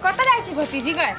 कतऽ जाइ छी भतीजी गए?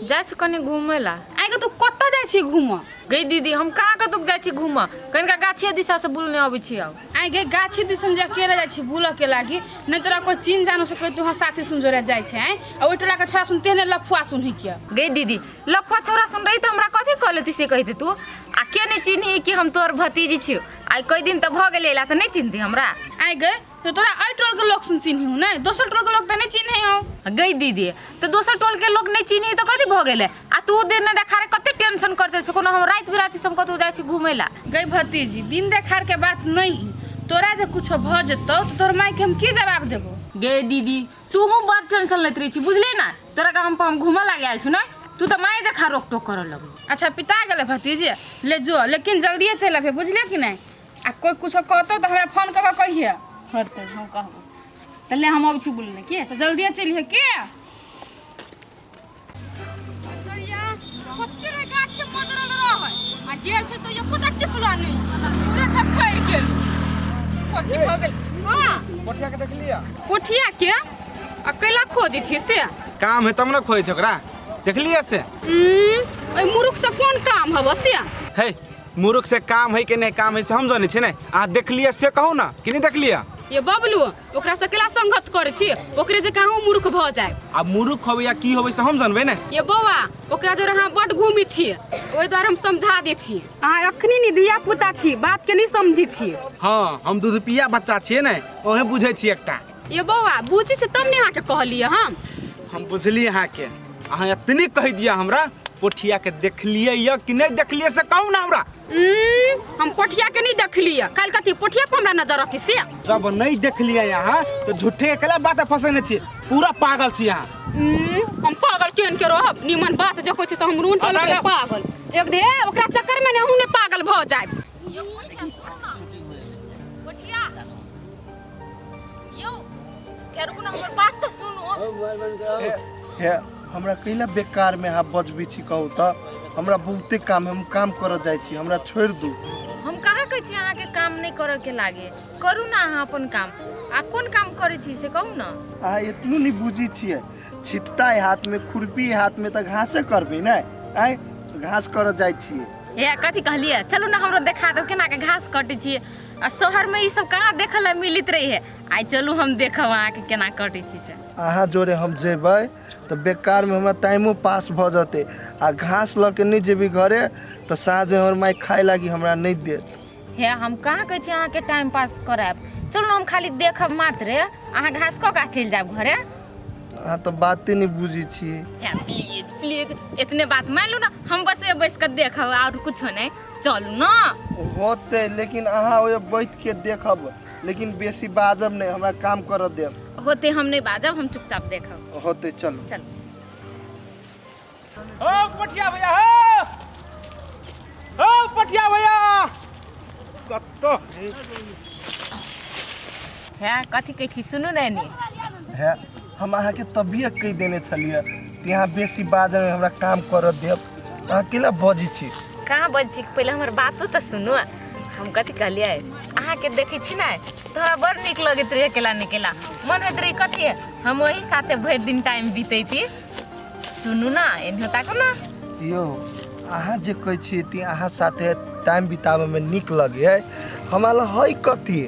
जाइ छी कनि घूमे ला। आइ गे, तू कतऽ जाइ छी घूमऽ? गई दीदी, हम कहाँ कतौ जाइ छी घूमऽ, कनिका गाछिए दिशा से बुलने अबै छी आब। आइ गे, गाछी दिसन जे अकेले जाइ छी बुलऽ के लागी, नहि तोरा कोइ चिन्ह जानो सकै तू साथी सुन जोरे जाइ छै आइ, आ ओहि टोला के छोरा सुन तेहने लफुआ सुनही के। गई दीदी, लफुआ छोरा सुन रही तऽ हमरा कथी कह लेती से कहिते तू? आ के नहि चिन्ही कि हम तोहर भतीजी छियौ? आइ कई दिन तऽ भऽ गेलै अयला, तऽ नहि चिन्हती हमरा? आइ गे, तो तोरा एहि टोल के लोग सुन चिन्ही हूँ नहि, दोसर टोल के लोग तऽ नहि चिन्हे हूँ। गई दीदी, तऽ दोसर टोल के लोग नहि चिन्ही तऽ कथी भऽ गेलै? आ तू दिन देखारे कते टेंशन करते से, कोनो हम राति बिराति सब कतौ जाइ छी घूमे ला? गई भतीजी, दिन देखार के बात नहीं है, तोरा जे कुछो भऽ जेतौ तऽ तोहर माय के हम की जवाब देबो? गे दीदी, तूहू बड़ टेंशन लैत रहै छी, बुझली ना? तोरा के हम घूमऽ लागे आयल छु ना, तू तऽ माय देखा रोक टोक करऽ लगलू। अच्छा, पिता गेलै भतीजी, ले जो, लेकिन जल्दिए चलि अबहे, बुझलियै कि नहि? आ कोइ कुछो कहतौ तऽ हमरा फोन कऽ कऽ कहिहे। होतै, हम कहबो तऽ। ले, हम अबै छी बुलने के। तऽ जल्दिए चलिहे के। कते रे गाछ मजरल रहै आ गेल छै तो एकोटा टिकला नहि, पूरे झखड़ि गेल। कथी भऽ गेल? हाँ। कोठिया के देखलियै? कोठिया के आ कैला खोजै छी से? काम है तब ने खोजै छै ओकरा। देखलियै से? एहि मुरुख से कोन काम हब से? हे, मूर्ख से काम है कि नहीं काम है से हम जानै छियै ने, अहाँ देखलियै से कहू ना कि नहीं देखलियै? ये बबलू, ओकरा से केला संगत करै छी? ओकरे जे कहाँ मूर्ख भऽ जाय। आ मूर्ख होबै या की होबै से हम जानबै ने। ये बौआ, ओकरा जोरे अहाँ बड्ड घूमै छी, ओहि दुआरे हम समझा दै छी। अहाँ अखनी नि धिया पुता छी, बात के नहीं समझी छी। हाँ, हम दूधपिया बच्चा छियै ने, ओहे बुझै छियै एकटा। ये बौआ, बुझी छी तब ने अहाँके कहलियै हम। हम बुझलियै अहाँके। अहाँ एतनी कहि दिअ हमरा, पोठिया के देखलियै या कि नहीं देखलियै से कहू ना हमरा। हम पोठिया के नहीं देखलियै। काल्हि कथी पोठिया पर हमरा नजर रहती से? जब नहीं देखलियै अहाँ तऽ झूठे के केला बात फंसेने छियै, पूरा पागल छी अहाँ। हम पागल केहन के रहब? निमन बात जे कहै छै तऽ हम रून अच्छा, अच्छा। पागल एक दे ओकरा चक्कर में ने अहूँ ने पागल भऽ जायब। पोठिया यौ, ठेरु ना, हमर बात तऽ सुनू। हे, हमरा कैला बेकार में अहाँ बजबै छी? कहू तऽ, हमरा बहुते काम है, हम काम करऽ जाइ छी, हमरा छोड़ि दू। हम कहाँ कहै छी अहाँके काम नहि करऽ के लागे? करू ना अहाँ अपन काम। आ कोन काम करै छी से कहू ना। अहाँ एतनो नहि बुझै छियै? छित्ता है हाथ में, खुरपी है हाथ में, तऽ घासे करबै ने? आँय, घास करऽ जाइ छियै। हे, कथी कहलियै? चलू ना, हमरो देखा दो केना के घास कटै छियै। आ शहरमे ई सब कहाँ देखऽ लए मिलैत रहे है। आइ चलू, हम देखब अहाँके केना कटै छी से। अहाँ जोरे हम जेबै तऽ बेकारमे हमरा टाइमो पास भऽ जेतै, आ घास लऽ के नहि जेबै घरे तऽ साँझमे हमर माय खाय लागी हमरा नहि देत। हे, हम कहाँ कहै छी अहाँके टाइम पास करायब? चलू ने, हम खाली देखब मात्रे, अहाँ घास कऽ कऽ चलि जायब घरे। अहाँ तऽ बाते नहि बुझै छियै। हे प्लीज प्लीज, एतने बात मान लू ना, हम बस बैस कऽ देखब आओर कुछो नहि। चलू ना। होतै, लेकिन अहाँ ओहि बैठ के देखब, लेकिन बेसी बाजब नहि, हमरा काम करऽ देब। होते, हम नहीं बाजब, हम चुपचाप देखब। होतै, चलू। चल। ओ पटिया भैया, हो ओ पटिया भैया, कतऽ? हे, कथी कहै छी? सुनू ने एनी। हे, हम अहाँके तबियत कहि देने छलियै कि अहाँ बेसी बाजब नहि, हमरा काम करऽ देब। अहाँ केला बजै छी? कहाँ बजै छी? पहिले हमर बातो तऽ सुनू। हम कथी कहलियै? अहाँके देखै छी ने तऽ हमरा बड़ नीक लगैत रहै। केला नहि केला मन होइत रहै कथी हम ओही साथे भरि दिन टाइम बितैती। सुनू ना, एन्हो ताकू ना। यौ, अहाँ जे कहै छियै कि अहाँ साथे टाइम बिताबैमे नीक लगै हमरा लग है कथी?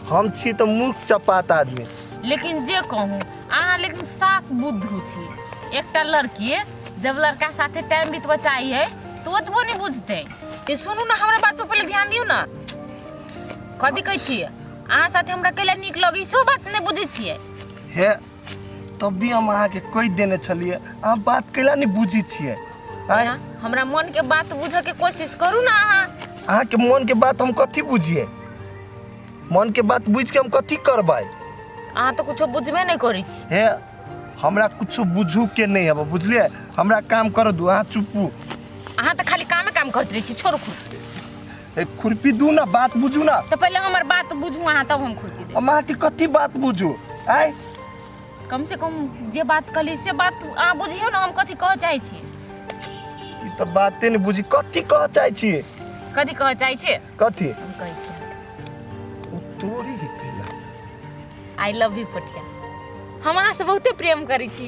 हम छी तऽ मूर्ख चपात आदमी। लेकिन जे कहूँ अहाँ, लेकिन साफ बुद्धू छी। एकटा लड़की जब लड़का साथे टाइम बितबऽ चाहिए तऽ ओतबो नहि बुझतै। ये सुनू ना, हमरा बात पर पहिले ध्यान दियौ ना। कथी कहै छियै? अहाँ साथे हमरा कैला नीक लगै सेहो बात नहि बुझै छियै? हे, तब भी हम अहाँके कहि देने छलियै, अहाँ बात कैला नहि बुझै छियै? आँय? हमरा मन के बात बुझऽ के कोशिश करू ना अहाँ। अहाँके मन के बात हम कथी बुझियै? मन के बात बुझि के हम कथी करबै? अहाँ तऽ कुछो बुझबे नहि करै छी। हे, हमरा कुछो बुझू के नहि हब, बुझलियै? हमरा काम कर दू, अहाँ चुपू। अहाँ तऽ खाली कामे काम करैत रहै छी। छोड़ू खुरपी। हे, खुरपी दू ना, बात बुझू ना। तऽ पहिले हमर बात बुझू अहाँ, तब हम खुरपी देब। हम अहाँके कथी बात बुझू? आँय? कम से कम जे बात कहली से बात अहाँ बुझियौ ने, हम कथी कहऽ चाहै छी। ई तऽ बाते नहि बुझी, कथी कहऽ चाहै छी? कथी कहऽ चाहै छी? कथी? हम कहै छी। ओ तोरी ही कैला। I love you पटिया। हम अहाँसँ बहुते प्रेम करै छी।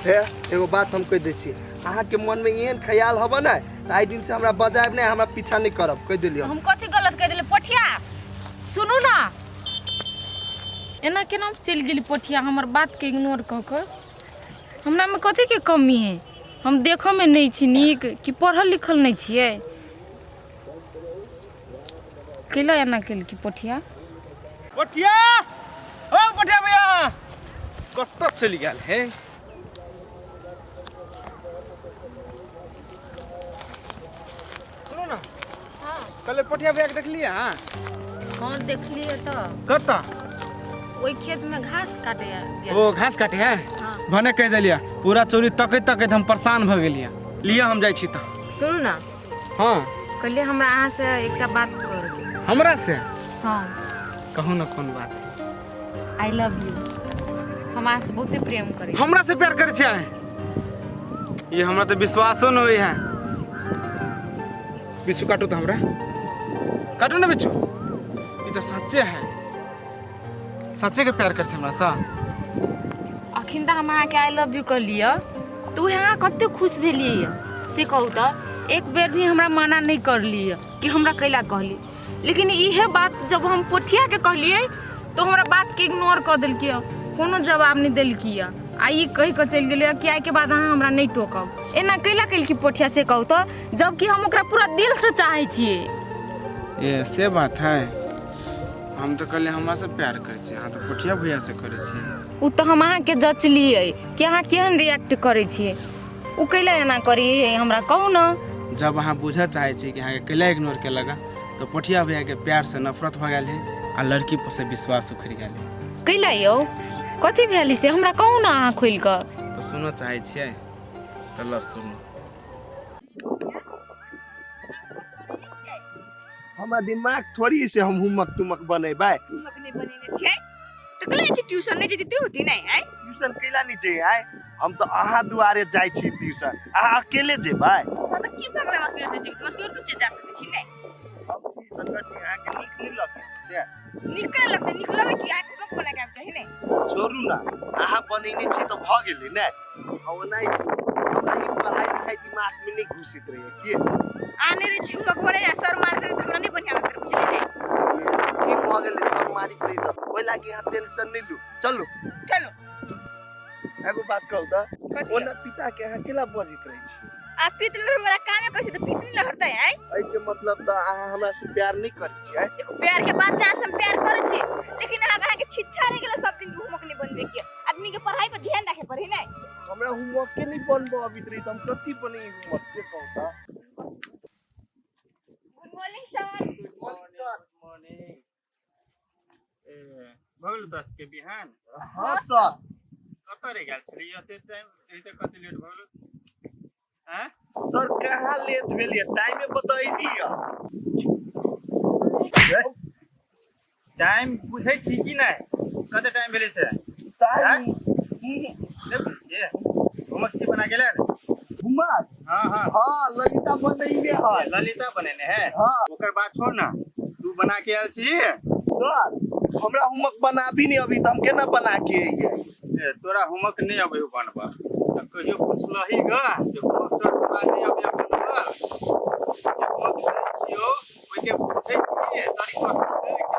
हे, एगो बात हम कहि दै छी, अहाँके मनमे एहन ख्याल हबऽ ने तऽ आइ दिनसँ हमरा बजायब नहि, हमरा पीछा नहि करब, कहि देलियै। हम कथी गलत कहि देलियै पोठिया? सुनू ना, एना केना चलि गेली पोठिया हमर बातके इग्नोर कऽ कऽ? हमरामे कथीके कमी है? हम देखऽमे नहि छी नीक कि पढ़ल लिखल नहि छियै? कैला एना केलकी पोठिया? पोठिया, ओ पोठिया भैया कतऽ चलि गेल हे? सुनू ना, कल पोठिया भैया के देखलियै अहाँ? हाँ, देखलियै तऽ। कतऽ? ओहि खेतमे घास काटे गेल। ओ घास काटे है? हाँ। भने कहि देलियै, पूरा चोरी तकैत तकैत हम परेशान भऽ गेलियै। लिअ, हम जाइ छी तऽ। सुनू ना। हाँ। कहलियै हमरा अहाँसँ एकटा बात करके। हमरा से? हाँ। कहू ना, कोन बात है? I love you, हम अहाँसँ बहुते प्रेम करै छी। हमरा से प्यार करै छै? ये हमरा तऽ विश्वासो नहि होइ है। बिच्छू काटू तऽ हमरा काटू ने बिच्छू। ई तऽ सच्चे है, सच्चे के प्यार करै छै हमरा से। अखन तऽ हम अहाँके I love you कहलियै तऽ उएह अहाँ कते खुश भेलियै से कहू तऽ? एक बेर भी हमरा मना नहि करलियै कि हमरा कैला कहली, लेकिन इहे बात जब हम पोठियाके कहलियै तऽ हमरा बातके इग्नोर कऽ देलकै, कोनो जवाब नहि देलकै आ ई कहि कऽ चलि गेलै कि आइके बाद अहाँ हमरा नहि टोकब। एना कैला केलकी पोठिया से कहू तऽ, जबकि हम ओकरा पूरा दिलसँ चाहै छियै? ये से बात है? हम तऽ कहलियै हमरा से प्यार करै छी, अहाँ तऽ पोठिया भैया से करै छी। ओ तऽ हम अहाँके जचलियै कि अहाँ केहन रिएक्ट करै छियै। ओ कैला एना करियै, हमरा कहू ने। जब अहाँ बुझऽ चाहै छी कि अहाँके कैला इग्नोर केलक, तऽ पोठिया भैयाके प्यार से नफरत भऽ गेल है आ लड़की पर से विश्वास उखड़ि गेल है। कैला यौ, कथी भेल से हमरा कहू ने अहाँ खोलि कऽ। तऽ सुनऽ चाहै छियै तऽ ल सुनू। हमरा दिमाग थोड़ी से हम हुमक तुमक बनेबै। होमवर्क नहि बनेने छियै तऽ कहले छी ट्यूशन नहि जेती होती नहि आइ? ट्यूशन कैला नहि जे आइ? हम तऽ अहाँ दुआरे जाइ छी ट्यूशन, अहाँ अकेले जेबै? हँ तऽ की भऽ गेलै, मस्कूर नहि जेबै तऽ मस्कूर तऽ जा सकै छी नहि? हम छी तऽ कथी अहाँके नीक नहि लगै से? नीक केना लगतै? नीक लगै कि अहाँके होमवर्क बना के आबि चाही नहि? छोड़ू ने, अहाँ बनेने छी तऽ भऽ गेलै ने। आ ओना हमरा ई पढ़ाइ लिखाइ दिमागमे नहि घुसैत रहैए की। आने रहै छी होमवर्क बने आ सर मारते रहै तऽ हमरा नहि बढ़िआँ लगतै, बुझलियै नहि? की भऽ गेलै सर मालिक रही तऽ? ओहि लागि अहाँ टेंशन नहि लू, चलू। चलू। एगो बात कहू तऽ? कथी? ओना पिता के अहाँ केला बजैत रहै छी? आ पीत लहर कामे करै छै तऽ पीत नहि लहरतै आइ? एहिके मतलब तऽ अहाँ हमरा से प्यार नहि करै छियै। देखो, प्यार के बात ना, हम प्यार करै छी, लेकिन अहाँ अहाँके छिच्छा रहि गेलै सब दिन के होमवर्क नहि बनबै के। आदमी के पढ़ाई पर ध्यान रखे पड़े ने। हमरा होमवर्क के नहीं बनबऽ अबैत रही तऽ हम कथी बनेबै होमवर्क से कहू तऽ? Good morning sir. Good morning sir. Good morning. ए, भऽ गेल 10 के बिहान? हाँ सर। कतऽ रहि गेल छलियै एते टाइम? एते कते लेट भऽ गेल आँय? सर, कहाँ लेट भेल? ये टाइमे बतैली यऽ। टाइम बुझै छी कि नहि, कते टाइम भेलै से? टाइम नहि बुझै छियै? होमवर्क की बना गेलै? होमवर्क? हाँ हाँ। हाँ, ललिता बनेने है। ए, ललिता बनेने है? हाँ। ओकर बात छोड़ ना, तू बना के आयल छी? सर, हमरा होमवर्क बनाबी नहीं अभी तऽ हम केना बना के अइयै? ए, तोरा होमवर्क नहि अबै हो बनबऽ तऽ कहियो पुछलही ग जे होमवर्क सर हमरा नहि अबैया बनबऽ? जे होमवर्क दै छियौ ओहिके पूछै छियै तरीका केना बनेबै?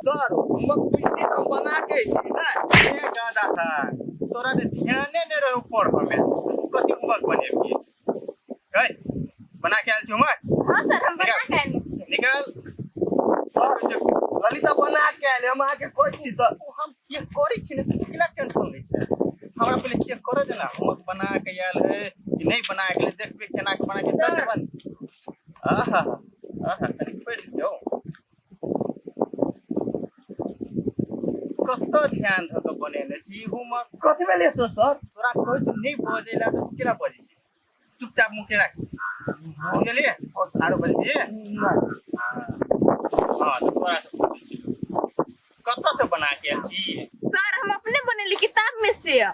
सर, होमवर्क पूछती तऽ हम बना के अइती ने। ए गादा है, तोरा तऽ ध्याने नहि रहौ पढ़ऽ मे, तू कथी होमवर्क बनेबही? गै, बना के आयल छी होमवर्क? हाँ सर, हम बना के आयल छियै। निकाल। सर, ललिता बना के आयल, हम अहाँके कहै छी तऽ। ओ हम चेक करै छी ने, तू केना टेंशन लै छै? हमरा पहिले चेक करऽ दे ना, होमवर्क बना के आयल है कि नहि बना के आयल, देखबै केना के बना के सर बन। आहा आहा, कनि पढ़ि लियौ। कतऽ ध्यान धऽ कऽ बनेने छी होमवर्क? कथी भेलै सर? सर, तोरा कहै छौ नहि बजै लए तऽ तू केना बजै छी? चुपचाप मुँह के राख, बुझलियै? आरो बजबिही? हाँ, तऽ तोरा से पूछै छी, कतऽ से बना के आयल छी? सर, हम अपने बनेली किताब में से। ए,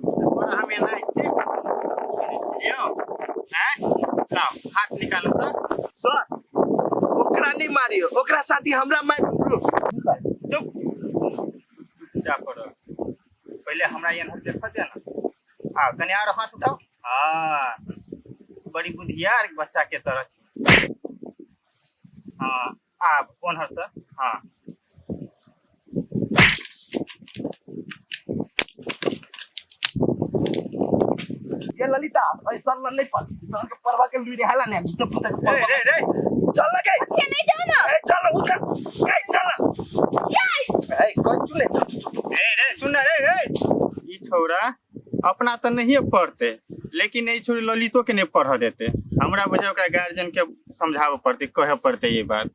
तोरा हम एना एते यौ आँय, लाओ हाथ निकालू तऽ। सर, ओकरा नहीं मारियो, ओकरा साथी हमरा मारि। चुप। पहिले हमरा एनहर देख दे ना। आ कनि आरो हाथ उठाओ। हाँ, बड़ी बुधियार बच्चा के तरह छी। हाँ, आब ओनहर से। हाँ, ये ललिता, ऐसा ल नहीं पढ़ सर के परवा के लुई हाला ने तो पूछा के। रे रे रे, चल लगे। ये नहीं जाओ ना। ए चल उतर, ए चल, ए कोई चुले चल। रे रे, सुन ना रे रे, ई छौरा अपना तऽ नहिए पढ़ते, लेकिन ई छौरी ललितो के नहीं पढ़ देते। हमरा बुझे ओकरा गार्जियन के समझाबऽ पड़तै, कहऽ पड़तै ई बात।